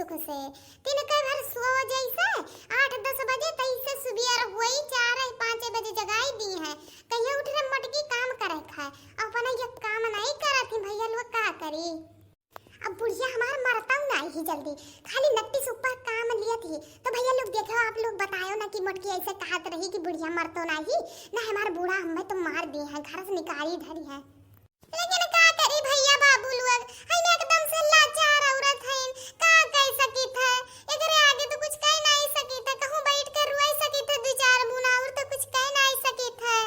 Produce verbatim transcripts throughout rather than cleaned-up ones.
सुख से। तिनके भर सो जइसे आठ दस बजे, तइसे सुबियर होई, चार पाँच बजे जगाई दिहे। कहियो उठ रे मोटकी, काम करे खाए, अपना ये काम नहीं करत ही भइया लोग, का करी? अब बुढ़िया हमार मरतउ नाहीं ही जल्दी, खाली नट्टी से ऊपर काम लियत ही। तो भइया लोग देखो, आप लोग बतायो ना कि मोटकी ऐसे कहत रही कि बुढ़िया मरतो नाहीं, ना हमार बूढ़ा हमें तो मार दिहे, घर से निकाली धरी है। लेकिन का करी भइया बाबू लोग, हम एकदम से लाचार औरत हईन, का कह सकित है? एकरे आगे तो कुछ कह नाहीं सकित है, कहूँ बैठ के रोए सकित है दू चार बून, और तो कुछ कह नाहीं सकित है।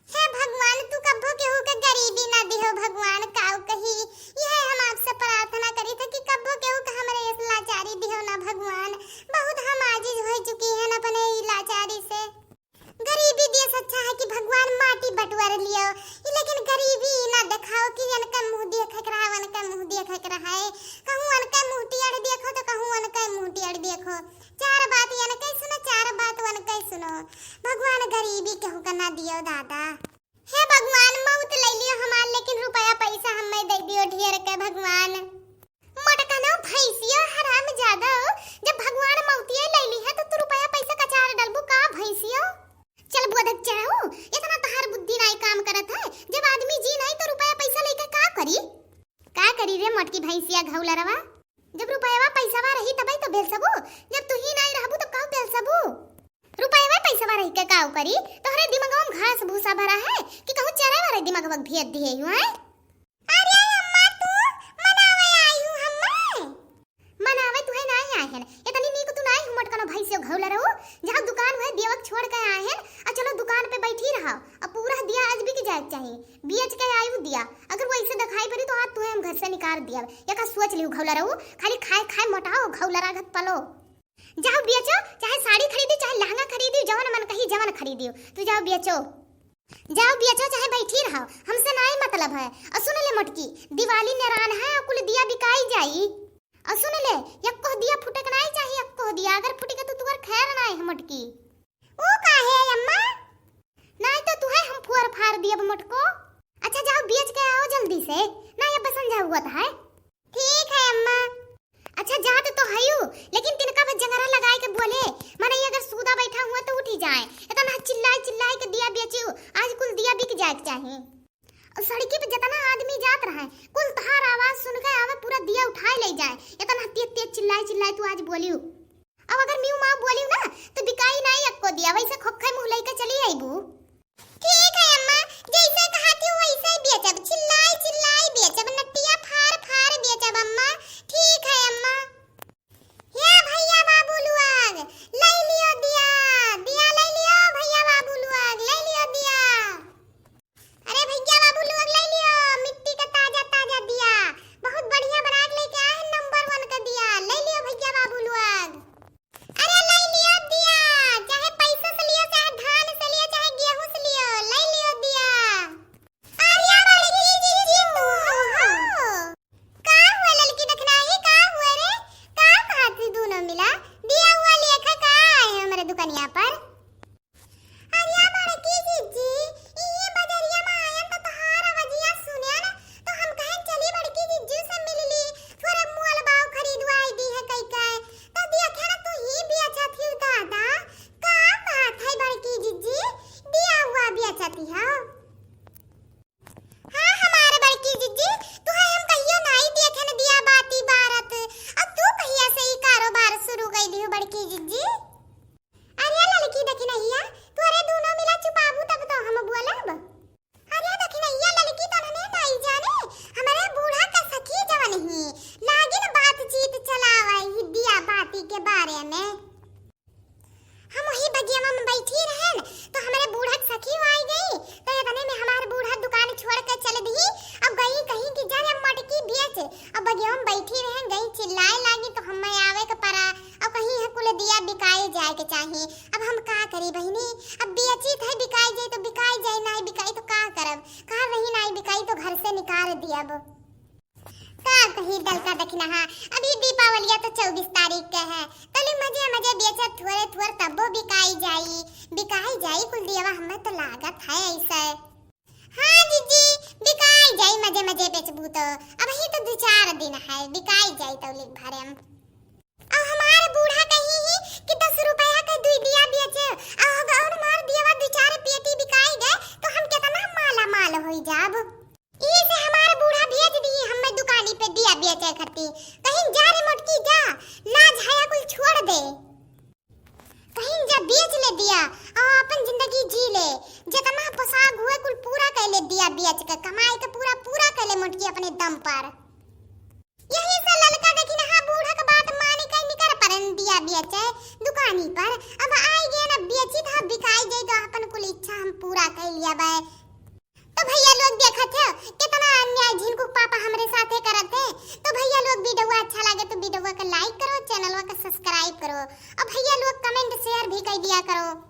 हे भगवान, तू कब्बो केहू के गरीबी ना दिहो भगवान, काऊ कही। यह हम आपसे प्रार्थना करी थे कि कब्बो केहू के हमरे इस लाचारी दिहो ना भगवान। बहुत हम आजिज हो चुकी हैं अपने ई लाचारी से। गरीबी दिए से अच्छा है कि भगवान माटी बटुअर लियो, ई लेकिन गरीबी ना दिखाओ कि इनका मुँह देखे के रहा, उनका मुँह देखे के रहा है। कहूँ उनका मुँह टियड़ देखो तो कहूँ उनका मुँह टियड़ देखो। चार बात इनके सुनो, चार बात उनके सुनो। भगवान गरीबी केहू का ना दियो दादा। हे भगवान, मौत ले लियो हमार, लेकिन रुपया पैसा हमें दे दियो ढेर के भगवान। मोटकनो भैंसियो हराम जादो, जब भगवान मौतिये ले ली है तो तू रुपया पैसा कचार डलबू का भैंसियो? चल बोधक चाहू, इतना तहार बुद्धि नाई काम करत है, जब आदमी जी नाई तो रुपया पैसा लेके का करी? का करी रे मोटकी भैंसिया घौलरवा? जब रुपयवा पैसवा रही तबई तो बेल सबू, जब तू ही नाई रहबू तो कहू बेल सबू? रुपयवा पैसवा रही के काऊ करी? तोहरे दिमगवा में घास भूसा भरा है कि कहूँ चरे वाले दिमगवा के भेज दिए यू, हैं? अरे अम्मा, तू मनावे आई हूँ हम्मे। मनावे तुहे नाई आए हन, इतनी नीक तू नाई हूँ मोटकनो भैंसियो घौलरऊ। जहाँ दुकान हुए दियवक छोड़ के आए हन, आ चलो दुकान पे बैठी रहा, अब पूरा दिया आज बिक जाए के चाही। बेच के आयु दिया, अगर वैसे दिखाई पड़ी तो आज तुहे हम घर से निकाल दिया। या का सोच लियो घौलरऊ, खाली खाए खाए मोटाओ, घौलरा घत पलो। जाओ बेचो, चाहे साड़ी खरीदी, चाहे लहंगा खरीदी, जवन मन कही जवन खरीदी, तू जाओ बेचो, जाओ बेचो, चाहे बैठी रहो, हमसे नाई मतलब है। और सुन ले मोटकी, दिवाली नेरान है, और कुल दिया बिकाई जाई। और सुन ले, यक्को दिया फुटक नाई चाहिए, यक्को दिया अगर फुटके तो तुअर खैर नाई है मोटकी। ओ काहे अम्मा? नाई तो तुहे हम फुअर फार दियब मोटको। अच्छा जाओ बेच के आओ जल्दी से, ना ये बसन जाओ हुआ है। ठीक है अम्मा। अच्छा जात तो हयू, लेकिन तिनका बस जंगरा लगाए के बोले, माने ये अगर सूदा बैठा हुआ तो उठी जाए। इतना चिल्लाए चिल्लाए के दिया बेचियो, आज कुल दिया बिक जाए के चाही। और सड़की पे जितना आदमी जात रहे, कुल तहार आवाज सुन के आवे, पूरा दिया उठाए ले जाए। इतना तेज तेज चिल्लाए चिल्लाए तू आज बोलियो। अब अगर म्यू माँ बोलियो ना, तो बिकाई नाई अक्को दिया, वैसे खोखे मुँह लेके चली आईबू। ठीक है अम्मा, जैसे कहा थी वैसे ही बेचब, चिल्लाई चिल्लाई बेचब, नटिया फार फार बेचब अम्मा। ठीक है अम्मा। हे भैया बाबू लोग, ले लियो दिया, दिया ले लियो भैया बाबू लोग, ले लियो दिया। अरे भैया बाबू लोग ले लियो, मिट्टी का ताजा ताजा दिया, बहुत बढ़िया बना के लेके आए हैं, नंबर वन का दिया, ले लियो भैया बाबू लोग। अरे ले लियो दिया, चाहे पैसा से लियो, चाहे धान से लियो, चाहे गेहूं से लियो, ले लियो दिया। अरे बड़की जीजी तू हो? का हुआ ललकी दखिनही, का हुआ रे? का कहत ही दोनों मिला? दिया हुआ लेखा का आए हमरे दुकनिया पर? अरे बड़की जीजी, ई बजरिया में आयन तो तोहार आवाजिया सुने ना, तो हम कहे चली बड़की जीजी से मिल ली, थोड़ा मोल भाव खरीदवाई दी है कई कई। तो देखे ना तू ही बेचत ही दादा, का बात है बड़की जीजी, दिया हुआ बेचत ही हो? हाँ हमार बड़की जीजी, तुहे हम कहियो नाई देखे न दिया बाती बारत, अब तू कहिया से ई कारोबार शुरू कई दियो बड़की जीजी? अरे ललकी दखिनहिया, तोरे दोनों मिला चुपाबू तब तो हम बोलब। अरे दखिनहिया ललकी तो नने नाई जाने, हमरे बूढ़ा का सखी जवन ही, लागिन बातचीत चलावे ही दिया बाती के बारे में। हम वही बगियावा में बैठी रहन, तो हमरे बूढ़ा के सखी आई गई, तो इतने में हमार बूढ़ा दुकान छोड़ के चल दी। अब गई कहीं कि जा रे मटकी बेच। अब बगियावा में बैठी रहन, गई चिल्लाए लागी, तो हमें आवे के पड़ा। अब कहीं है कुल दिया बिकाए जाए के चाही। अब हम का करी बहिनी, अब बेची थे बिकाई जाए तो बिकाई जाए, नाई बिकाई तो का करब, कहाँ रही नाई बिकाई तो घर से निकाल दियब। का कही दलका दखिनहा, अभी दीपावलिया तो चउबीस तारीख के है, तले मजे मजे बेचत थोरे थोर तब्बो बिकाई जाई, बिकाई जाई कुल दियवा, हमें तो लागत है ऐसे। हाँ जीजी, बिकाई जाई मजे मजे बेचबू तो, अबही तो दू चार दिन है, बिकाई जाई तौलिक भरे हम। बेचे खती। कहीं जा रे मोटकी जा, लाज हया कुल छोड़ दे। कहीं जा बेच ले दिया और अपन जिंदगी जी ले। जितना पोशाक हुए कुल पूरा कर ले दिया बेच के, कमाई के पूरा पूरा कर ले मोटकी अपने दम पर। यही से ललका देखी ना, हाँ, बूढ़ा के बात मानी के निकर परन दिया बेचे दुकानी पर। अब आई गए ना बेची था, बिकाई जाई तो अपन कुल इच्छा हम पूरा कर लिया बे। तो भैया लोग देखत है कितना अन्याय झिनकू पापा हमरे साथे करत है। तो भैया लोग वीडियो अच्छा लगे तो वीडियो का लाइक करो, चैनल का सब्सक्राइब करो और भैया लोग कमेंट शेयर भी कर दिया करो।